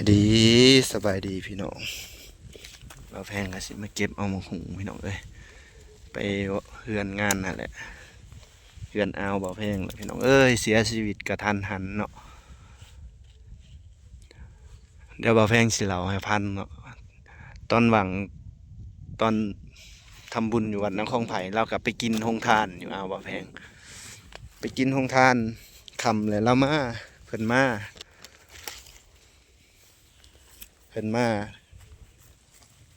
ດີ ສະບາຍດີພີ່ນ້ອງ. ບ່າວແພງກໍຊິມາເກັບເອົາໝາກຫຸ່ງພີ່ນ້ອງເອີຍ ໄປເຮືອນງານຫັ້ນແຫຼະ ເຮືອນອາວບ່າວແພງແຫຼະພີ່ນ້ອງເອີຍ. ເສຍຊີວິດກະທັນຫັນເນາະ. ດຽວບ່າວແພງຊິເລົ່າໃຫ້ຟັງເນາະ. ຕອນຫວ່າງ ຕອນທຳບຸນຢູ່ວັດນາຄອງໄຜ່ ລາວກໍໄປກິນໂຮງທານຢູ່ອາວບ່າວແພງ ໄປກິນໂຮງທານຄ່ຳແລ້ວລາວມາ ເພິ່ນມາ ເພິ່ນມາ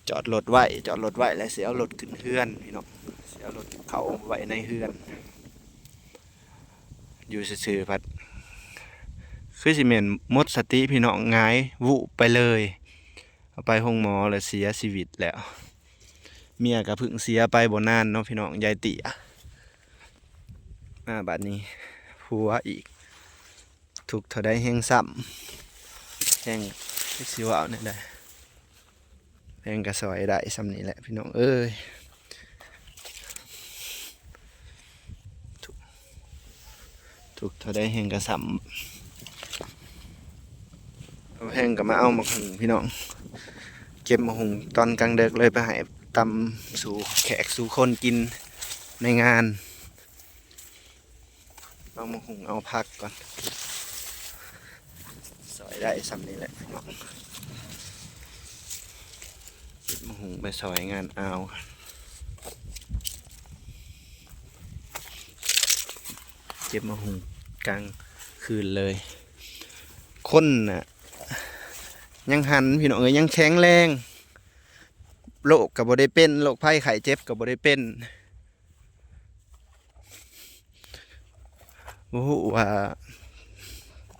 ຈອດລົດໄວ້ ຈອດລົດໄວ້ແລ້ວຊິເອົາລົດຂຶ້ນເຮືອນພີ່ນ້ອງ ຊິເອົາລົດເຂົ້າໄວ້ໃນເຮືອນ. ຢູ່ຊື່ໆ ພັດຄືຊິແມ່ນໝົດສະຕິພີ່ນ້ອງ ຫງາຍວູບໄປເລີຍ. ເອົາໄປໂຮງໝໍແລ້ວເສຍຊີວິດແລ້ວ. ເມຍກໍເພິ່ງເສຍໄປບໍ່ນານເນາະພີ່ນ້ອງ ຍາຍເຕ້ຍ. ມາບາດນີ້ຜົວອີກ ທຸກເທົ່າໃດແຮງຊ້ຳ ແຮງ ຈັກຊິເວົ້າແນວໃດ. ແພງກໍຊ່ອຍໄດ້ສ່ຳນີ້ແຫຼະພີ່ນ້ອງເອີຍ. ທຸກ ທຸກເທົ່າໃດແຮງກໍຊ້ຳ. ແພງກໍມາເອົາໝາກຫຸ່ງພີ່ນ້ອງ ເກັບໝາກຫຸ່ງຕອນກາງເດິກເລີຍ ໄປໃຫ້ຕຳສູ່ແຂກສູ່ຄົນກິນໃນງານ. ເອົາໝາກຫຸ່ງເອົາຜັກກ່ອນ ຊ່ອຍໄດ້ສ່ຳນີ້ແຫຼະພີ່ນ້ອງ. ເກັບໝາກຫຸ່ງໄປຊ່ອຍງານອາວ ເກັບໝາກຫຸ່ງກາງຄືນເລີຍ. ຄົນນະຍັງຫັນພີ່ນ້ອງເອີຍ ຍັງແຂງແຮງ ໂລກກໍບໍ່ໄດ້ເປັນ ໂລກໄພໄຂ້ເຈັບກໍບໍ່ໄດ້ເປັນ. ບໍ່ຮູ້ວ່າ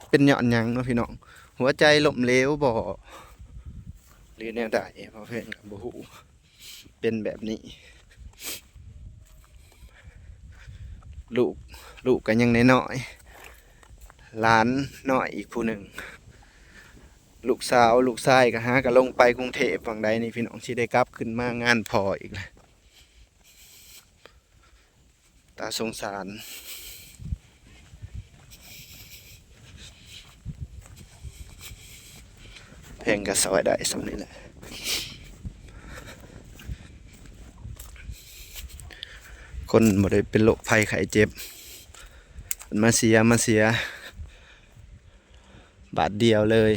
ເປັນຍ້ອນຫຍັງເນາະພີ່ນ້ອງ ຫົວໃຈລົ້ມເຫຼວບໍ່ ຫຼືແນວໃດ ພໍ່ແພງກໍບໍ່ຮູ້ ເປັນແບບນີ້. ລູກ ລູກກໍຍັງນ້ອຍໆ ຫຼານນ້ອຍອີກຜູ້ໜຶ່ງ ລູກສາວ ລູກຊາຍກໍຫາກໍລົງໄປກຸງເທບຫວ່າງໃດນີ້ພີ່ນ້ອງ ຊິໄດ້ກັບຂຶ້ນມາງານພໍ່ອີກແລ້ວ. ຕາສົງສານ ແພງກໍຊ່ອຍໄດ້ສ່ຳນີ້ແຫຼະ. ຄົນບໍ່ໄດ້ເປັນໂລກໄພໄຂ້ເຈັບ ມັນມາເສຍ ມາເສຍບາດດຽວເລີຍ.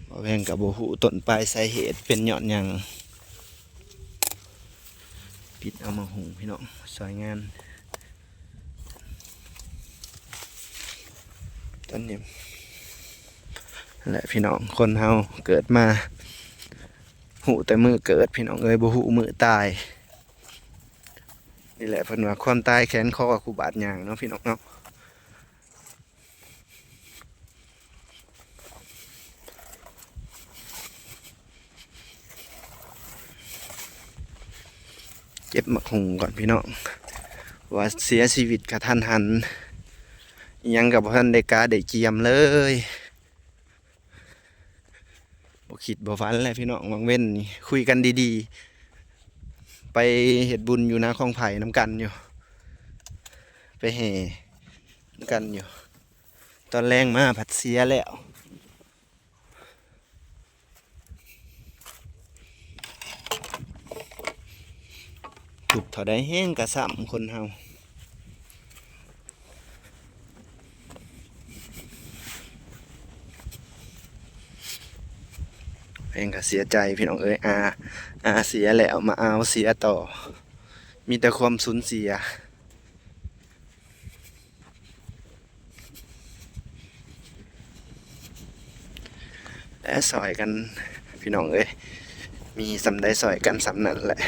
ບ່າວແພງກໍບໍ່ຮູ້ຕົ້ນປາຍສາເຫດເປັນຍ້ອນຫຍັງ. ປິດເອົາໝາກຫຸ່ງພີ່ນ້ອງ ຊ່ອຍງານ ຕອນນີ້ແຫຼະພີ່ນ້ອງ ຄົນເຮົາເກີດມາຮູ້ແຕ່ມື້ເກີດພີ່ນ້ອງເອີຍ ບໍ່ຮູ້ມື້ຕາຍ. ນີ້ແຫຼະເພິ່ນວ່າຄວາມຕາຍແຂນຄໍຄູ່ບາດຍ່າງເນາະພີ່ນ້ອງເນາະ. ເກັບໝາກຫຸ່ງກ່ອນພີ່ນ້ອງ ວ່າເສຍຊີວິດກະທັນຫັນ ອີ່ຫຍັງກໍບໍ່ທັນໄດ້ກະໄດ້ກຽມເລີຍ. ບໍ່ຄິດບໍ່ຝັນແຫຼະພີ່ນ້ອງ ຫວ່າງເວັນນີ້ຄຸຍກັນດີໆ ໄປເຮັດບຸນຢູ່ນາຄອງໄຜ່ນຳກັນຢູ່ ໄປແຫ່ນຳກັນຢູ່ ຕອນແລງມາພັດເສຍແລ້ວ. ທຸກເທົ່າໃດແຮງກະຊ້ຳຄົນເຮົາ. ແພງກໍເສຍໃຈພີ່ນ້ອງເອີຍ ອາ ອາເສຍແລ້ວມາອາວເສຍຕໍ່ ມີແຕ່ຄວາມສູນເສຍ. ແລະ ຊ່ອຍກັນພີ່ນ້ອງເອີຍ ມີສ່ຳໃດຊ່ອຍກັນສ່ຳນັ້ນແຫຼະ.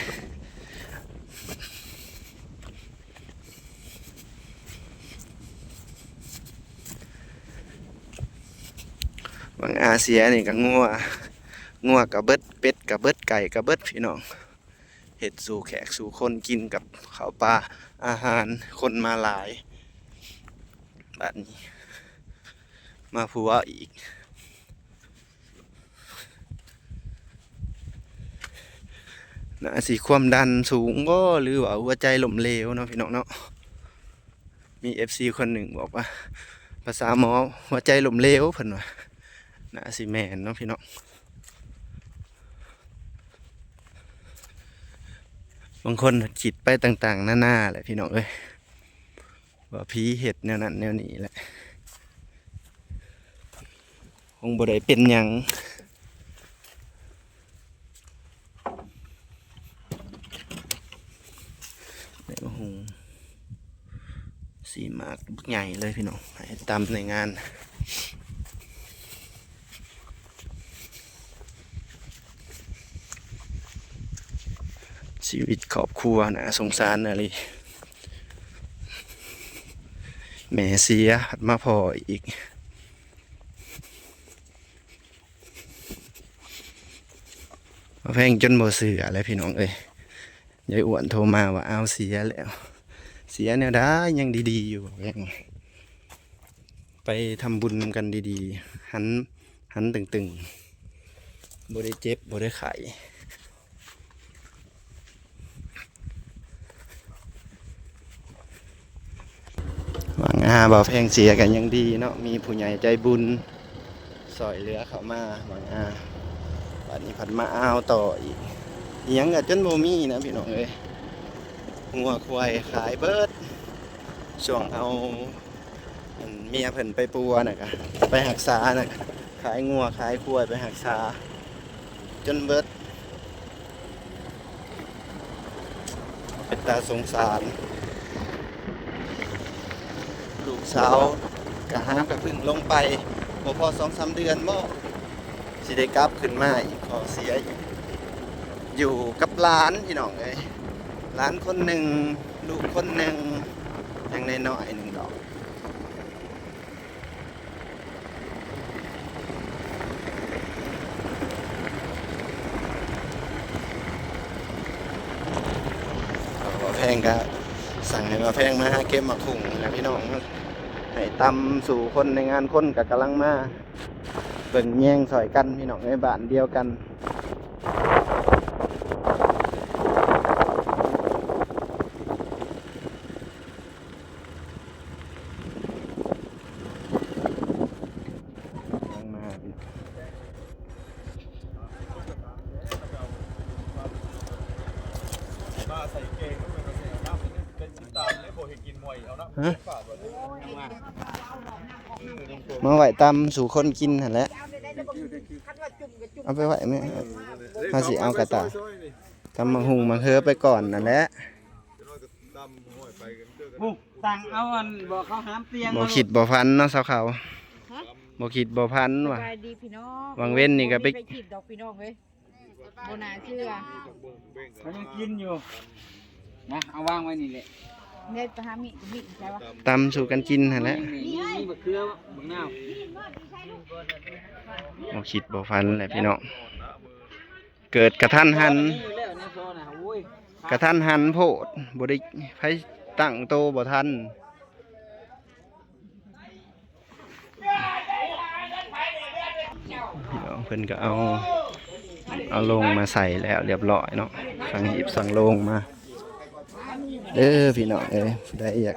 ຫວ່າງອາເສຍນີ້ກໍງົວ ງົວກໍເບິດ ເປັດກໍເບິດ ໄກ່ກໍເບິດພີ່ນ້ອງ. ເຮັດສູ່ແຂກສູ່ຄົນກິນກັບເຂົ້າປາອາຫານ ຄົນມາຫຼາຍ ບາດນີ້ມາຜົວອີກ ໜ້າຊິຄວາມດັນສູງບໍ່ ຫຼືວ່າຫົວໃຈລົ້ມເຫຼວເນາະ ພີ່ນ້ອງເນາະ. ມີເອັຟຊີຄົນໜຶ່ງບອກວ່າ ພາສາໝໍ ຫົວໃຈລົ້ມເຫຼວເພິ່ນວ່າ. ໜ້າຊິແມ່ນເນາະພີ່ນ້ອງ. ບາງຄົນຄິດໄປຕ່າງໆນານາແຫຼະພີ່ນ້ອງເອີຍ ວ່າຜີເຮັດແນວນັ້ນແນວນີ້ແຫຼະ. ຄົງບໍ່ໄດ້ເປັນຫຍັງ. ໃບມະຫຸ່ງ ສີ່ໝາກບັກໃຫຍ່ເລີຍພີ່ນ້ອງ ໃຫ້ຕຳໃນງານ. ຊີວິດຄອບຄົວໜ້າສົງສານອີ່ຫຼີ. ແມ່ເສຍ ພັດມາພໍ້ອີກ. ບ່າວແພງຈົນບໍ່ເຊື່ອແລ້ວພີ່ນ້ອງເອີຍ. ຍາຍອ້ວນໂທມາວ່າ ອ້າວ ເສຍແລ້ວ. ເສຍແນວໃດ ຍັງດີໆຢູ່ ບ່າວແພງ. ໄປທຳບຸນນຳກັນດີໆ ຫັນ ຫັນຕຶງໆ ບໍ່ໄດ້ເຈັບ ບໍ່ໄດ້ໄຂ້. ຫວັງອາ ບ່າວແພງເສຍກໍຍັງດີເນາະ ມີຜູ້ໃຫຍ່ໃຈບຸນຊ່ອຍເຫຼືອເຂົ້າມາ. ຫວັງອາ ບັດນີ້ພັດມາອ້າວຕໍ່ອີກ. ອີ່ຫຍັງກໍຈົນບໍ່ມີນະພີ່ນ້ອງເອີຍ. ງົວຄວາຍຂາຍເບິດ ຊ່ວງເອົາ ອັນເມຍເພິ່ນໄປປົວນະກະ ໄປຮັກສານະກະ ຂາຍງົວຂາຍຄວາຍໄປຮັກສາຈົນເບິດ. ເປັນຕາສົງສານ. ລູກສາວກະຫາກະເພິ່ງລົງໄປ ບໍ່ພໍສອງສາມເດືອນບໍ ຊິໄດ້ກັບຂຶ້ນມາອີກ ຂໍເສຍອີກ. ຢູ່ກັບຫຼານພີ່ນ້ອງເອີຍ ຫຼານຄົນໜຶ່ງ ລູກຄົນໜຶ່ງ ຍັງນ້ອຍໆໜຶ່ງດອກ. ບ່າວແພງກະສັ່ງໃຫ້ບ່າວແພງມາຫາເກັບໝາກຫຸ່ງນະພີ່ນ້ອງ ໃຫ້ຕຳສູ່ຄົນໃນງານ ຄົນກະກຳລັງມາເບິ່ງແຍງຊ່ອຍກັນພີ່ນ້ອງເອີຍ ບ້ານດຽວກັນ. ຮະ? ມາໄວ້ຕຳສູ່ຄົນກິນຫັ້ນແຫຼະ. ເອົາໄປໄວ້ແມ່ ເຮົາຊິເອົາກະຕ່າ ຕຳໝາກຫຸ່ງໝາກເຫີໄປກ່ອນຫັ້ນແຫຼະ. ໂອ້ ສັ່ງເອົາອັນ ບໍ່ເຂົ້າຫາມຕຽງ ບໍ່ຄິດບໍ່ຝັນເນາະ ຊາວເຂົາ. ຮະ? ບໍ່ຄິດບໍ່ຝັນວ່າ ສະບາຍດີພີ່ນ້ອງ. ຫວ່າງເວັນນີ້ກໍໄປ ບໍ່ມີໃຜຄິດດອກພີ່ນ້ອງເອີຍ ບໍ່ໜ້າເຊື່ອ. ເຂົາຍັງກິນຢູ່ນະ ເອົາວາງໄວ້ນີ້ແຫຼະ. ເດ້ ໄປຫາມີດ ມີດໃສວະ? ຕຳສູ່ກັນກິນຫັ້ນແຫຼະ. ມີ ມີ ມີບັກເຂືອ ບັກນາວ. ບໍ່ຄິດບໍ່ຝັນແຫຼະພີ່ນ້ອງ. ເກີດກະທັນຫັນ ກະທັນຫັນໂພດ ບໍ່ໄດ້ໃຜຕັ້ງໂຕບໍ່ທັນ. ພີ່ນ້ອງເພິ່ນກໍເອົາ ເອົາໂລງມາໃສ່ແລ້ວລຽບຮ້ອຍເນາະ ສັ່ງຮີບສັ່ງໂລງມາເດີພີ່ນ້ອງເອີຍ. ຜູ້ໃດຢາກ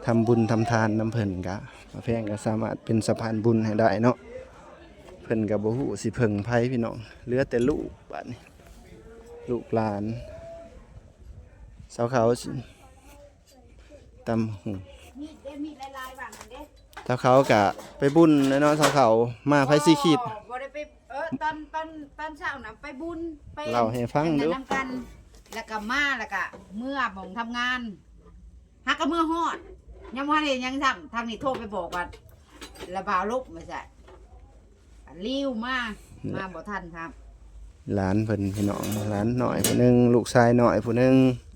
ທຳບຸນທຳທານນຳເພິ່ນກະ ບ່າວແພງກະສາມາດເປັນສະພານບຸນໃຫ້ໄດ້ເນາະ. ເພິ່ນກະບໍ່ຮູ້ຊິເພິ່ງໃຜພີ່ນ້ອງ ເຫຼືອແຕ່ລູກບາດນີ້ ລູກຫຼານ. ຊາວເຂົາຕຳຫຸ່ງ ຊາວເຂົາກະໄປບຸນແຫຼະເນາະ. ຊາວເຂົາມາ ໃຜຊິຄິດ ບໍ່ໄດ້ໄປ ເອີ ຕອນ ຕອນ ຕອນເຊົ້ານະໄປບຸນ ໄປເລົ່າໃຫ້ຟັງດູ ນຳກັນ ແລ້ວກະມາ ແລ້ວກະເມືອໝ່ອງທຳງານ. ຫາກະເມືອຮອດ ຍັງບໍ່ທັນເຮັດຫຍັງຊ້ຳ ທາງນີ້ໂທໄປບອກວ່າລະບ່າວລົບວ່າຊັ້ນ ຫຼິວມາ ມາບໍ່ທັນຊ້ຳ. ຫຼານເພິ່ນພີ່ນ້ອງ ຫຼານນ້ອຍຜູ້ໜຶ່ງ ລູກຊາຍນ້ອຍຜູ້ໜຶ່ງ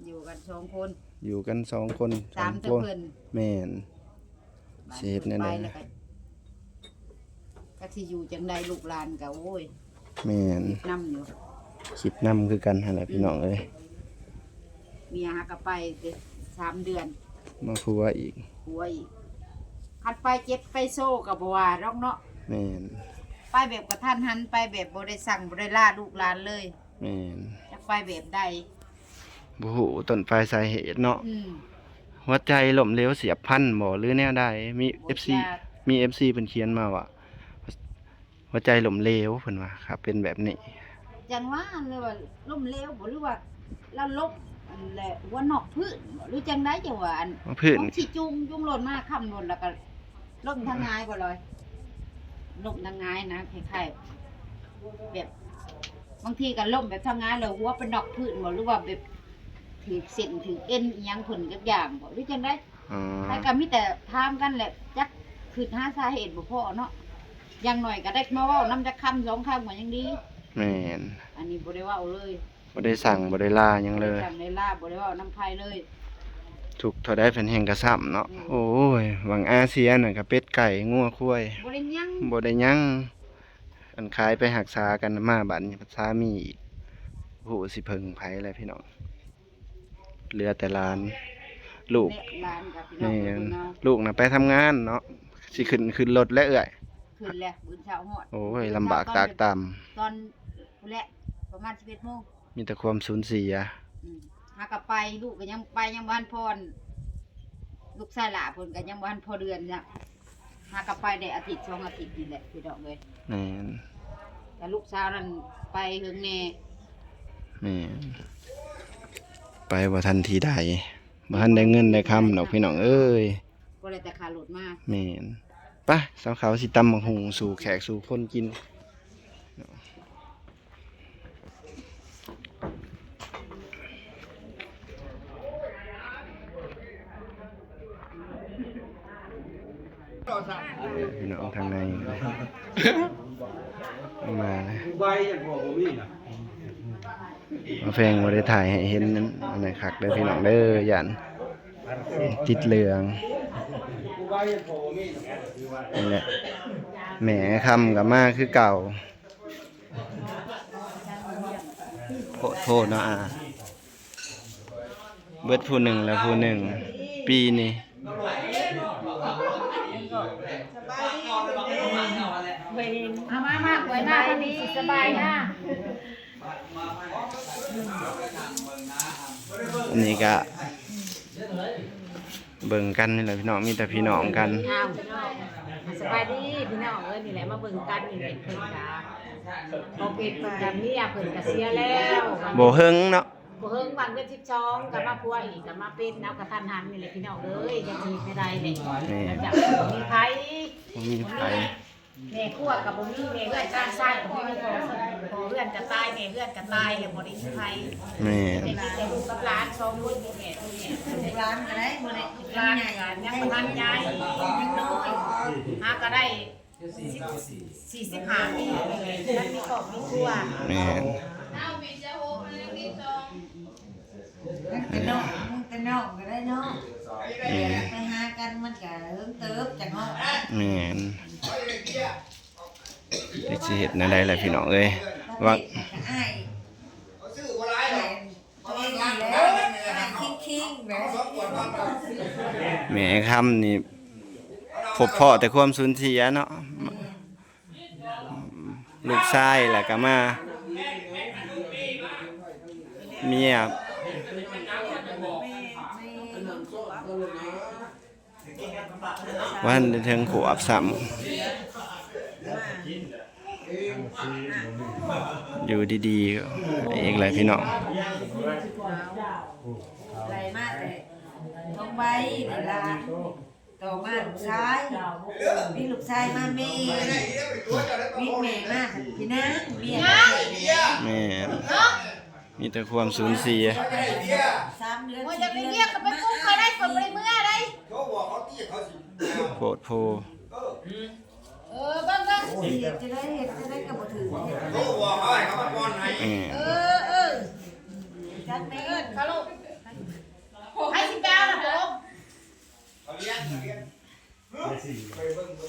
ຢູ່ກັນສອງຄົນ ຢູ່ກັນສອງຄົນ ຕາມແຕ່ເພິ່ນ ແມ່ນ ຊິເຮັດແນວໃດ ແລ້ວກະ ຈັກຊິຢູ່ຈັ່ງໃດ ລູກຫຼານກະ ໂອ້ຍ ແມ່ນ ຄິດນຳຢູ່ ຄິດນຳຄືກັນຫັ້ນແຫຼະ ອືມ ພີ່ນ້ອງເອີຍ. ເມຍຫາກະໄປເດ້ ສາມເດືອນ ມາຜົວອີກ ຜົວອີກ. ຄັນໄປເຈັບໄປໂຊກະບໍ່ວ່າດອກເນາະ. ແມ່ນ ໄປແບບກະທັນຫັນ ໄປແບບບໍ່ໄດ້ສັ່ງບໍ່ໄດ້ລາລູກຫຼານເລີຍ. ແມ່ນ ຈັກໄປແບບໃດ ບໍ່ຮູ້ຕົ້ນປາຍສາເຫດເນາະ. ອືມ ຫົວໃຈລົ້ມເຫຼວສຽບພັນບໍ່ ຫຼືແນວໃດ? ມີເອັຟຊີ ຢາກ ມີເອັຟຊີເພິ່ນຂຽນມາວ່າ ຫົວໃຈລົ້ມເຫຼວ ເພິ່ນວ່າ ຄັນເປັນແບບນີ້ ຈັ່ງວ່າ ຫຼືວ່າລົ້ມເຫຼວບໍ່ ຫຼືວ່າລາວລົ້ມ ອັນແຫຼະ ຫົວນອກພື້ນບໍ່ ຫຼືຈັ່ງໃດ? ຈັ່ງວ່າ ອັນ ພື້ນ ລົງຊິຈູງ ຈູງລົດມາ ຄ້ຳລົດ ແລ້ວກໍລົ້ມທາງຫງາຍບໍ່ລອຍ? ລົ້ມທາງຫງາຍນະ ຄ້າຍໆ ແບບ ບາງທີກໍລົ້ມແບບທາງຫງາຍ ແລ້ວຫົວໄປນອກພື້ນບໍ່ ຫຼືວ່າແບບຖືກເສັ້ນຖືກເອັນອີ່ຫຍັງເພິ່ນຈັກຢ່າງບໍ່ ຫຼືຈັ່ງໃດ? ອໍ ໃຜກໍມີແຕ່ຖາມກັນແຫຼະ ຈັກຄິດຫາສາເຫດບໍ່ພໍເນາະ. ຢ່າງໜ້ອຍກໍໄດ້ມາເວົ້ານຳຈັກຄຳສອງຄຳກໍຍັງດີ. ແມ່ນ ອັນນີ້ບໍ່ໄດ້ເວົ້າເລີຍ ບໍ່ໄດ້ສັ່ງບໍ່ໄດ້ລາຫຍັງເລີຍ ບໍ່ໄດ້ສັ່ງໄດ້ລາ ບໍ່ໄດ້ເວົ້ານຳໃຜເລີຍ. ທຸກເທົ່າໃດເພິ່ນແຮ່ງກະຊ້ຳເນາະ. ແມ່ນ ໂອ້ຍ ຫວ່າງອາເຊຍນະ ກະເປັດໄກ່ງົວຄວາຍ ບໍ່ໄດ້ຫຍັງ ບໍ່ໄດ້ຫຍັງ. ອັນຂາຍໄປຮັກສາກັນ ມາບາດນີ້ພັດສາມີອີກ ບໍ່ຮູ້ຊິເພິ່ງໃຜແລ້ວພີ່ນ້ອງ. ເຫຼືອແຕ່ຫຼານ ລູກ ແມ່ນ ລູກນະໄປທຳງານເນາະ ຊິຂຶ້ນ ຂຶ້ນລົດແລ້ວເອື້ອຍ ຂຶ້ນແລ້ວ ມື້ເຊົ້າຮອດ. ໂອ້ຍ ລຳບາກຕາກຕຳ ຕອນພຸ້ນແຫຼະ ປະມານສິບເອັດໂມງ ມີແຕ່ຄວາມສູນເສຍ. ອືມ ຫາກໍໄປ ລູກກໍຍັງໄປ ຍັງບໍ່ທັນພໍ ລູກຊາຍຫຼ້າເພິ່ນກໍຍັງບໍ່ທັນພໍເດືອນນະ. ຫາກໍໄປໄດ້ອາທິດສອງອາທິດນີ້ແຫຼະພີ່ນ້ອງເອີຍ. ແມ່ນ ແຕ່ລູກສາວນັ້ນໄປເຫິງແດ່. ແມ່ນ ໄປບໍ່ທັນທີໃດ ບໍ່ທັນໄດ້ເງິນໄດ້ຄຳດອກພີ່ນ້ອງເອີຍ ບໍ່ໄດ້ແຕ່ຄ່າລົດມາ. ແມ່ນ ໄປ ສາວຂາວຊິຕຳບັກຫຸ່ງສູ່ແຂກສູ່ຄົນກິນ. ພີ່ນ້ອງທາງໃນ ມາແລ້ວ ມາແພງບໍ່ໄດ້ຖ່າຍໃຫ້ເຫັນອັນນັ້ນຄັກເດີພີ່ນ້ອງເດີ ຢ້ານຕິດເຫຼືອງ. ນີ້ແຫຼະ ແມ່ຄຳກໍມາຄືເກົ່າ. ໂພດໂພເນາະ ອາ ເບິດຜູ້ໜຶ່ງແລ້ວຜູ້ໜຶ່ງ ປີນີ້. ເອົາມາ ມາ ກວຍມາ ອັນນີ້ຊິສະບາຍນະ. ອັນນີ້ກະ ເບິ່ງກັນນີ້ແຫຼະພີ່ນ້ອງ ມີແຕ່ພີ່ນ້ອງກັນ. ອ້າວ ສະບາຍດີພີ່ນ້ອງເອີຍ ນີ້ແຫຼະ ມາເບິ່ງກັນນີ້ແຫຼະ. ເພິ່ນກະ ເຂົາເປັນກັບເມຍເພິ່ນກະເສຍແລ້ວ ບໍ່ເຫິງເນາະ ບໍ່ເຫິງ ຫວ່າງເດືອນສິບສອງກະມາພົວອີກ ກະມາເປັນເອົາກະທັນຫັນນີ້ແຫຼະພີ່ນ້ອງເອີຍ ຈັກຊິເຮັດແນວໃດແຫຼະ. ນີ້ ຈາກບໍ່ມີໃຜ ບໍ່ມີໃຜ ແມ່ຄົວກໍບໍ່ມີ ແມ່ເຮືອນຊານຊາຍກໍບໍ່ມີ ພໍ່ເຮືອນກໍຕາຍ ແມ່ເຮືອນກໍຕາຍ ແລ້ວບໍ່ໄດ້ມີໃຜ. ແມ່ນ ແມ່ມີແຕ່ລູກກັບຫຼານສອງຄົນ ມີແມ່ ມີແມ່ ລູກຫຼານກໍໄດ້ບໍ່ໄດ້ ຫຼານກໍຍັງບໍ່ທັນໃຫຍ່ ຍັງນ້ອຍ ຫາກໍໄດ້ສີ່ສິບຫ້າປີ ມັນມີຄອບມີຄົວ. ແມ່ນ ມັນເປັນນ້ອງ ມັນເປັນນ້ອງກໍໄດ້ເນາະ. ແມ່ນ ໄປຫາກັນມັນກໍເຫິງເຕີບຈັກເນາະ. ແມ່ນ ຈັກຊິເຮັດແນວໃດລະພີ່ນ້ອງເອີຍ ວ່າ ອ້າຍ ອ້າຍຄິງໆ ແບບ ແມ່ຄຳນີ້ ພົບພໍ້ແຕ່ຄວາມສູນເສຍເນາະ. ແມ່ນ ລູກຊາຍແລ້ວກໍມາ ເມຍ ບໍ່ທັນໄດ້ເຖິງຂວບຊ້ຳ ຢູ່ດີໆ ອີກແຫຼະພີ່ນ້ອງ. ໄລ່ມາແຕ່ທອງໃບນີ້ລະ ຕໍ່ມາລູກຊາຍ ມີລູກຊາຍມາແມ່ ມີແມ່ມາພີ່ນາງ ເມຍ ແມ່ນ ມີແຕ່ຄວາມສູນເສຍ. ສາມເດືອນ ໂອ້ຍ ຢ່າໄປຮຽກ ກໍໄປປຸກເຂົາໄດ້ ເຂົາບໍ່ໄດ້ເມືອໄດ໋. ໂພດໂພ ເອີ ເບິ່ງເບິ່ງ ຊິເຮັດຈັ່ງໃດ ເຮັດຈັ່ງໃດກໍບໍ່ຖືກ ເຮັດຈັ່ງໃດ. ແມ່ນ ເອີ ເອີ ຈັກແມ່ ເອີ້ນເຂົາໂລດ ໃຜຊິໄປເອົານະໂພ.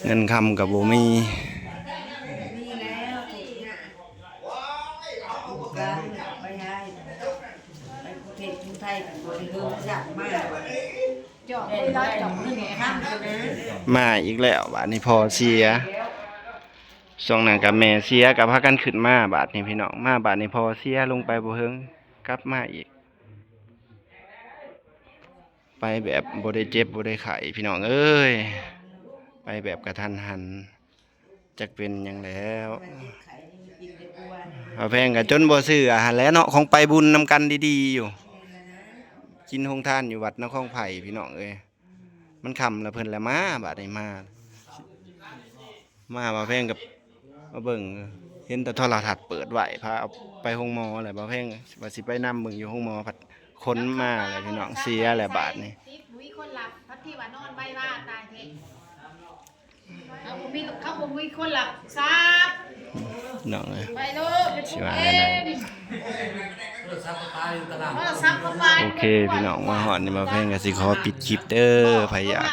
ເງິນຄຳກໍບໍ່ມີ ມີແລ້ວ ທຸກຍາກ ໄປຫາ ໄປປະເທດໄທກໍບໍ່ໄດ້ເງິນຊ້ຳມາ ຈອກໄດ້ຮ້ອຍຈອກເງິນຄຳເທົ່ານັ້ນ. ມາອີກແລ້ວ ບາດນີ້ພໍ່ເສຍ ຊ່ວງນັ້ນກໍແມ່ເສຍ ກໍພາກັນຂຶ້ນມາ ບາດນີ້ພີ່ນ້ອງ ມາບາດນີ້ພໍ່ເສຍ ລົງໄປບໍ່ເຫິງ ກັບມາອີກ. ໄປ ໄປແບບບໍ່ໄດ້ເຈັບບໍ່ໄດ້ໄຂ້ພີ່ນ້ອງເອີຍ ໄປແບບກະທັນຫັນ ຈັກເປັນຫຍັງແລ້ວ. ບ່າວແພງກະຈົນບໍ່ເຊື່ອຫັ້ນແຫຼະເນາະ ຂອງໄປບຸນນຳກັນດີໆຢູ່ ກິນໂຮງທານຢູ່ວັດນະຄອນໄຜ່ພີ່ນ້ອງເອີຍ. ມັນຄ່ຳລະເພິ່ນລະມາ ບາດນີ້ມາ ມາ ບ່າວແພງກະມາເບິ່ງ ເຫັນແຕ່ໂທລະທັດເປີດໄວ້ ພາເອົາໄປໂຮງໝໍແຫຼະ. ບ່າວແພງວ່າຊິໄປນຳເບິ່ງຢູ່ໂຮງໝໍ ພັດຂົນມາແຫຼະພີ່ນ້ອງ ເສຍແຫຼະບາດນີ້. ບໍ່ມີຄົນຮັບ ພັດທີ່ວ່ານອນໄວວ່າຕາຍແທ້ ເຂົາບໍ່ມີ ເຂົາບໍ່ມີຄົນຮັບຊັບ ນ້ອງເອີຍ ໄປໂລດ ຊິວ່າແນວໃດ ໂທລະສັບກະປາຢູ່ຕະຫຼາດ ໂທລະສັບກະປາ. ໂອເຄພີ່ນ້ອງ ມາຮອດນີ້ບ່າວແພງກະຊິຂໍປິດຄລິບເດີ. ໃຜຢາກ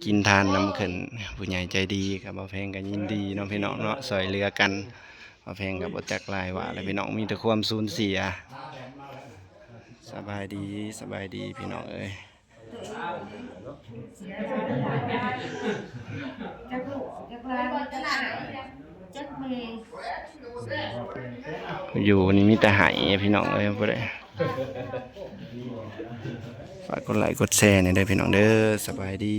ກິນທານນຳເພິ່ນ ຜູ້ໃຫຍ່ໃຈດີ ກະບ່າວແພງກະຍິນດີເນາະພີ່ນ້ອງເນາະ ຊ່ອຍເຫຼືອກັນ. ບ່າວແພງກະບໍ່ຈັກຫຼາຍວ່າແຫຼະພີ່ນ້ອງ ມີແຕ່ຄວາມສູນເສຍ. ສະບາຍດີ ສະບາຍດີພີ່ນ້ອງເອີຍ. ຢູ່ນີ້ມີແຕ່ໄຫ້ພີ່ນ້ອງເອີຍ ບໍ່ໄດ້. ຝາກກົດໄລກົດແຊແດ່ເດີພີ່ນ້ອງເດີ. ສະບາຍດີ.